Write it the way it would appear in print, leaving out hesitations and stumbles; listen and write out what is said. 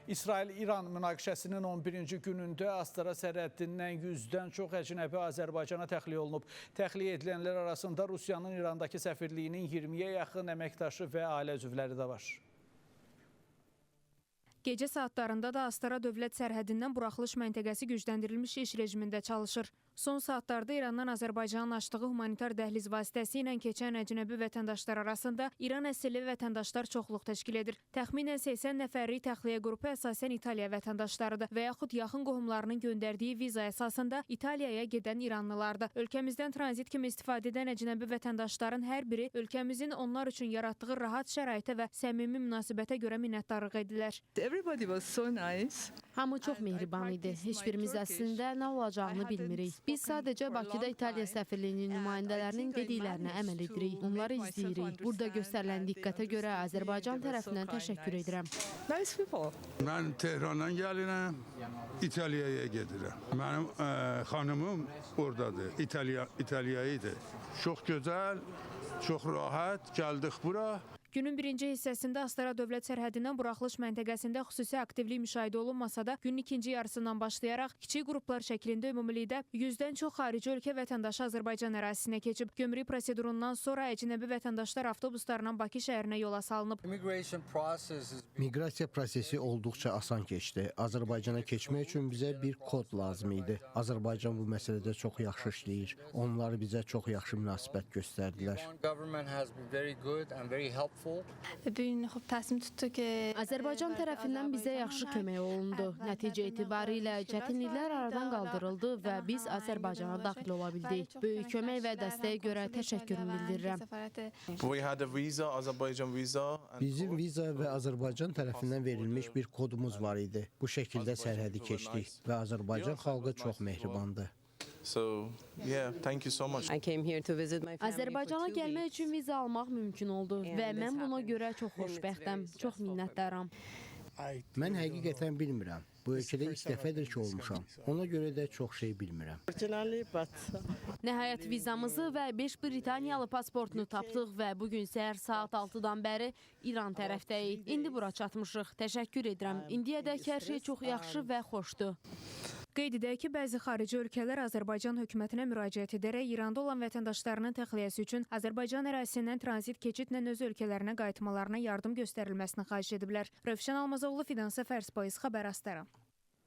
İsrail-İran münaqişəsinin 11-ci günündə Astara sərhəddindən 100-dən çox əcnəbi Azərbaycana təxliyə olunub. Təxliyə edilənlər arasında Rusiyanın İrandakı səfirliyinin 20-yə yaxın əməkdaşı və ailə üzvləri də var. Gecə saatlarında da Astara dövlət sərhədindən buraxılış məntəqəsi gücləndirilmiş iş rejimində çalışır. Son saatlarda İrandan Azərbaycanın açdığı humanitar dəhliz vasitəsi ilə keçən əcnəbi vətəndaşlar arasında İran əsilli vətəndaşlar çoxluq təşkil edir. Təxminən 80 nəfərlik təxliyə qrupu əsasən İtaliya vətəndaşlarıdır və yaxud yaxın qohumlarının göndərdiyi viza əsasında İtaliyaya gedən İranlılardır. Ölkəmizdən tranzit kimi istifadə edən əcnəbi vətəndaşların hər biri ölkəmizin onlar üçün yaratdığı rahat şəraitə və səmimi münasibətə görə minnətdarlıq edirlər. Everybody was so nice. Hamı çox mehriban idi. Heç birimiz əslində nə olacağını bilmirik. Biz sadəcə Bakıda İtaliya səfirliyinin nümayəndələrinin dediklərinə əməl edirik. Onları izləyirik. Burada göstərilən diqqətə görə Azərbaycan tərəfindən təşəkkür edirəm. Nice people. Mən Tehrandan gəlirəm, İtaliyaya gedirəm. Mənim xanımım oradadır, İtaliyayıdır. Çox gözəl, çox rahat gəldik bura. Günün birinci hissəsində Astara dövlət sərhədindən buraxılış məntəqəsində xüsusi aktivlik müşahidə olunmasa da, günün ikinci yarısından başlayaraq kiçik qruplar şəklində ümumilikdə 100-dən çox xarici ölkə vətəndaşı Azərbaycan ərazisinə keçib. Gömrük prosedurundan sonra əcnəbi vətəndaşlar avtobuslarla Bakı şəhərinə yola salınıb. Miqrasiya prosesi olduqca asan keçdi. Azərbaycana keçmək üçün bizə bir kod lazım idi. Azərbaycan bu məsələdə çox yaxşı işləyir. Onlar bizə çox yaxşı münasibət göstərdilər. Azərbaycan tərəfindən bizə yaxşı kömək olundu. Nəticə etibarilə çətinliklər aradan qaldırıldı və biz Azərbaycana daxil ola bildik. Böyük kömək və dəstəyə görə təşəkkürümü bildirirəm. Bizim viza və Azərbaycan tərəfindən verilmiş bir kodumuz var idi. Bu şəkildə sərhədi keçdik və Azərbaycan xalqı çox mehribandır. So yeah, thank you so much. I came here to visit my family. Azərbaycana gəlmək üçün viza almaq mümkün oldu və mən buna görə çox xoşbəxtəm, çox minnətdaram. Mən həqiqətən bilmirəm. Bu ölkədə ilk dəfədir ki olmuşam. Ona görə də çox şey bilmirəm. Nəhayət vizamızı və 5 Britaniyalı pasportunu tapdıq və bu gün səhər saat 6-dan bəri İran tərəfdəyik. İndi bura çatmışıq. Təşəkkür edirəm. İndiyədək hər şey çox yaxşı və xoşdur. Qeyd edək ki, bəzi xarici ölkələr Azərbaycan hökumətinə müraciət edərək İranda olan vətəndaşlarının təxliyəsi üçün Azərbaycan ərazisindən tranzit keçidlə öz ölkələrinə qayıtmalarına yardım göstərilməsini xahiş ediblər. Rövşən Almazoğlu, Fidan Səfər, Spayız Xəbər, Astara.